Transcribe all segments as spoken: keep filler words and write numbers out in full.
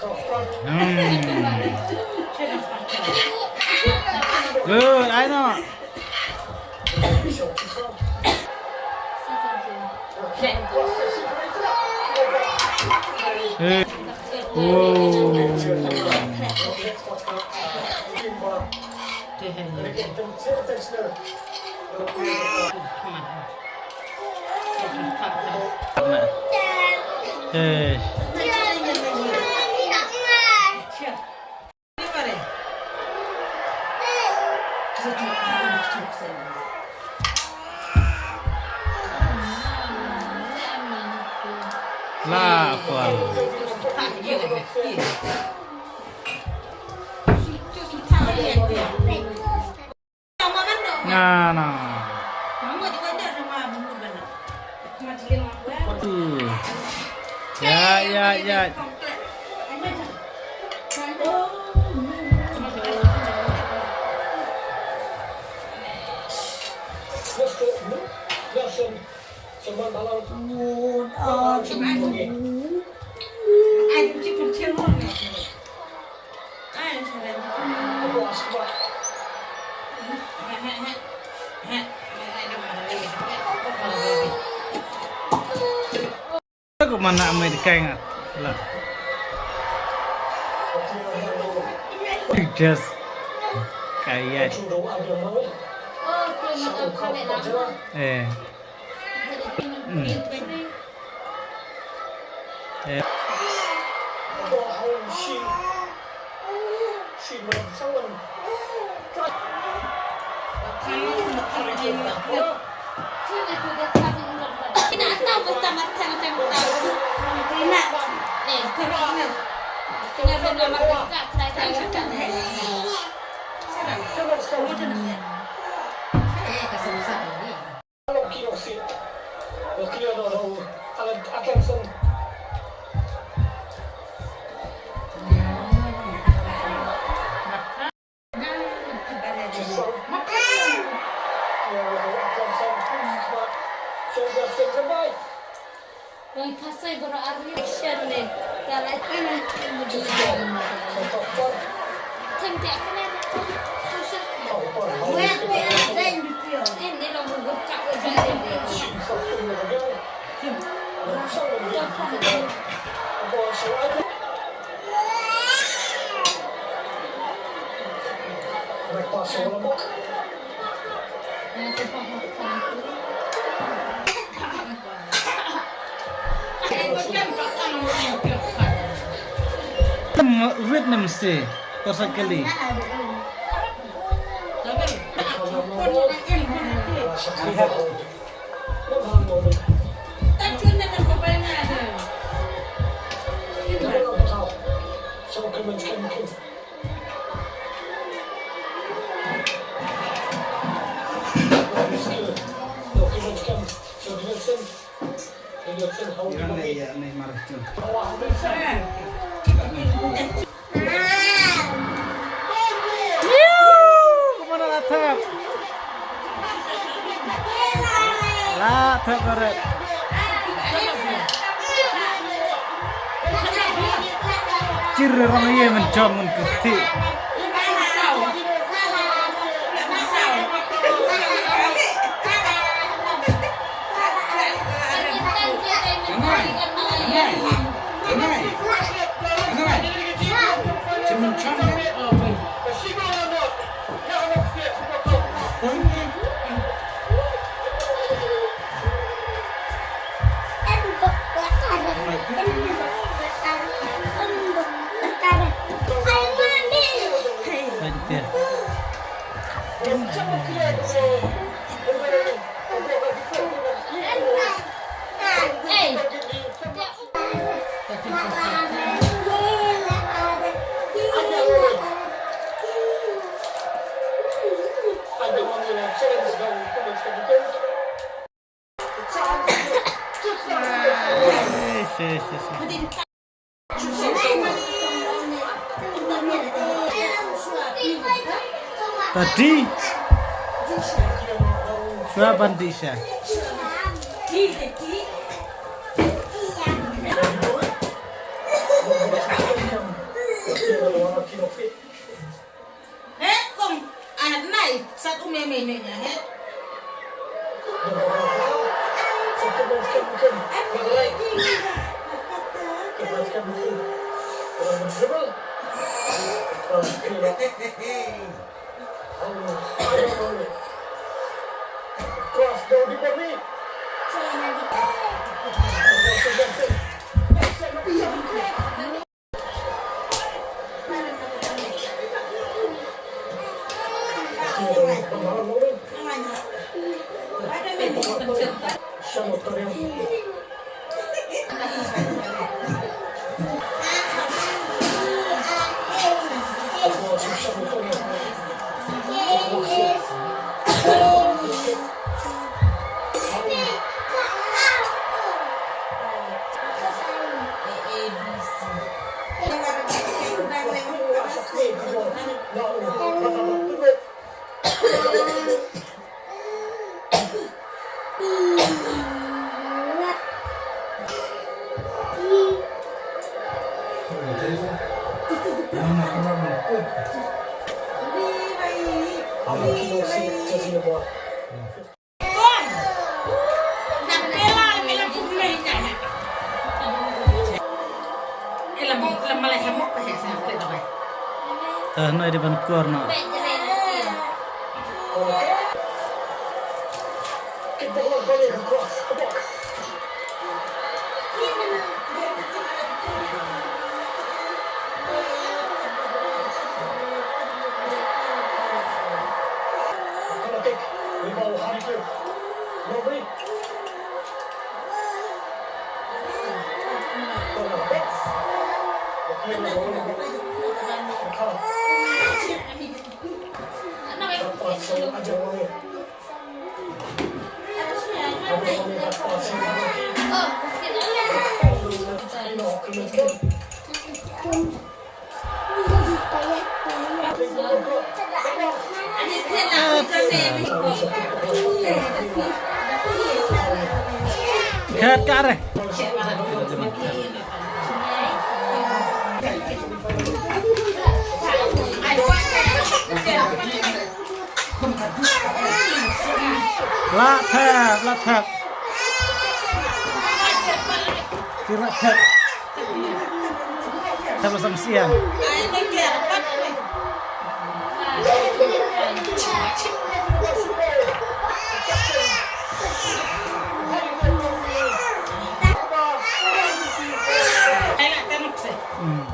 Hmm. Good, I know. Hey. Whoa. Hey. La fal. Nga na. Hmm. Ya, ya, ya. Ko mana amai di kai ngat. La. Just kayat. Eh. Hmm. Eh. Vietnam se, to sakali. Kumno la thep? La thep baret. Chir rong ye men jong men kti. Tadi. Sua ban di sha. He, kong, ah, nai, sat u me me ne nya, he. Cross, jauh di Bobby. Te hnai dei ban kor noh. Khet ka re. La thep, la thep. Ki la thep. Thep la samsiang. Hmm.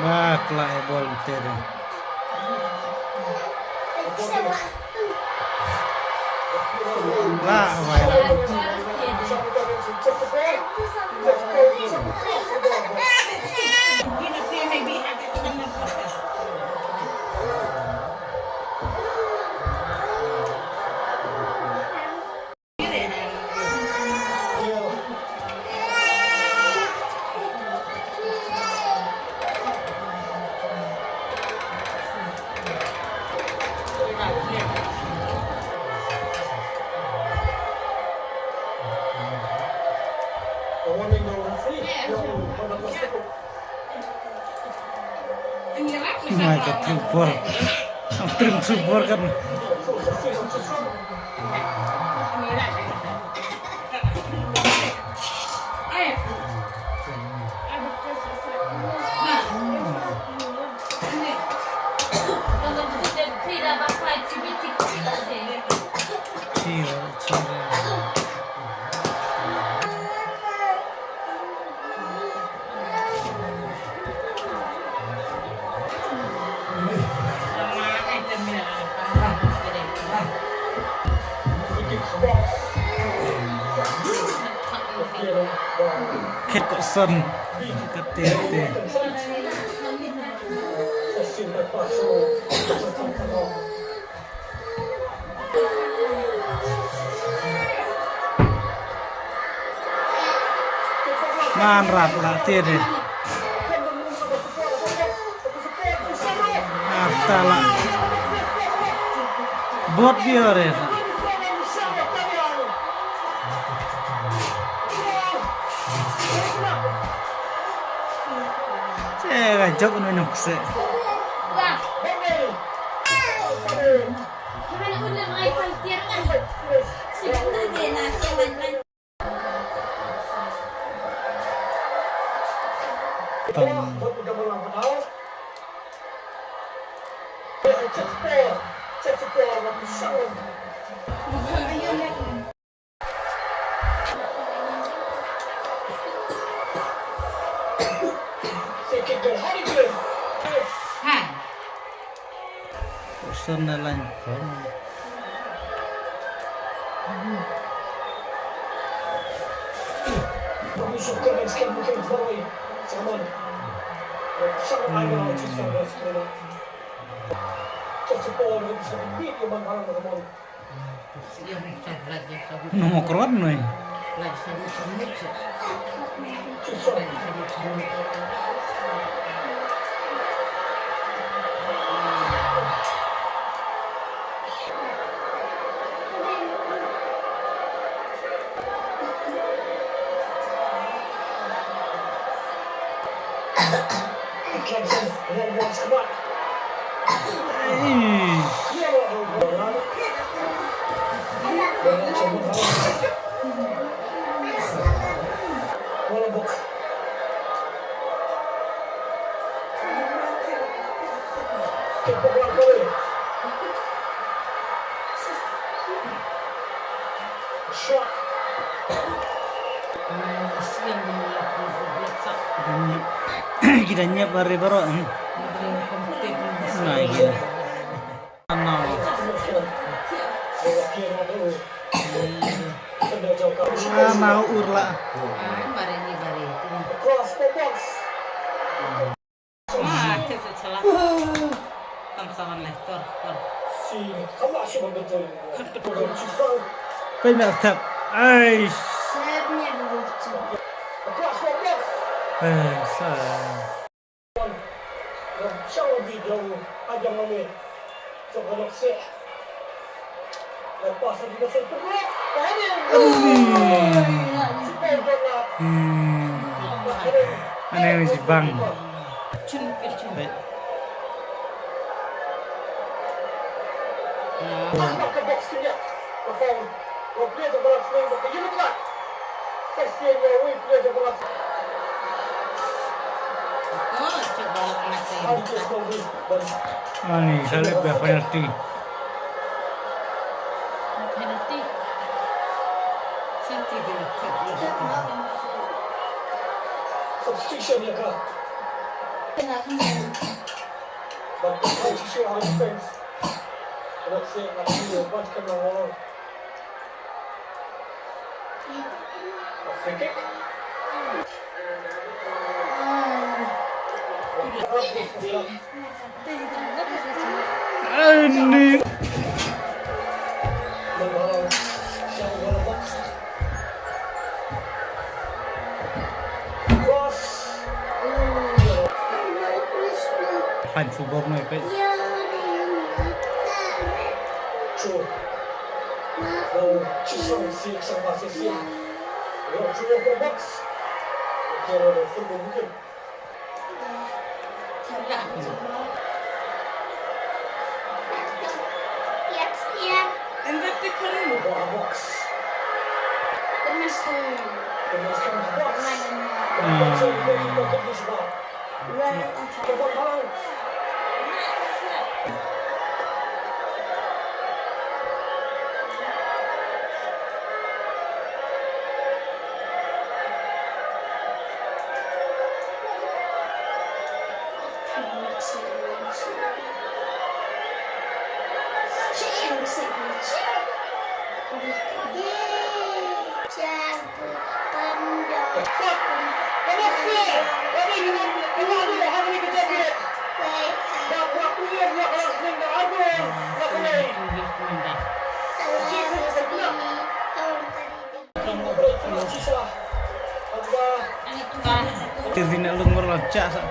Ba kla e bol te de. Ba wai. Mai ka thuk bor. Ang trim thuk bor kan. Son. Kate te. Man rat la te de. Arta la. Bot biore la. Che ga jok no nok se. Tang. Usan na lain. Nung okrot noi. Ki da nyep hari baroh. Nah, gini. Ana. Ana ur la. Kai na tap. Ai. Ai sa. Hmm. Ane mesti bang. Ani, sa leh ba penalty. Substitution ya ka. But the coach is sure how it stands. Let's say, like, you know, what's coming along. Fan subok mai pe. Te vin na lung mar la cha sa.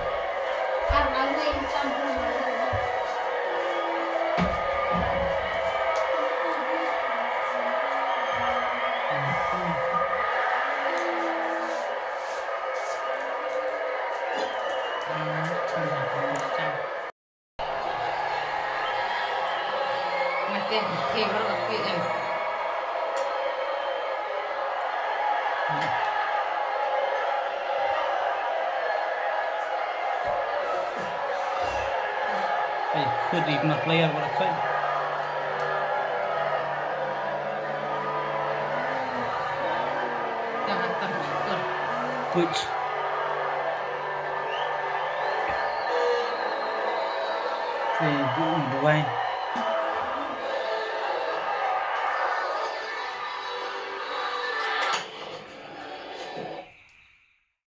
Ai, khut ik mar player mar khut. Kuch. Kuch.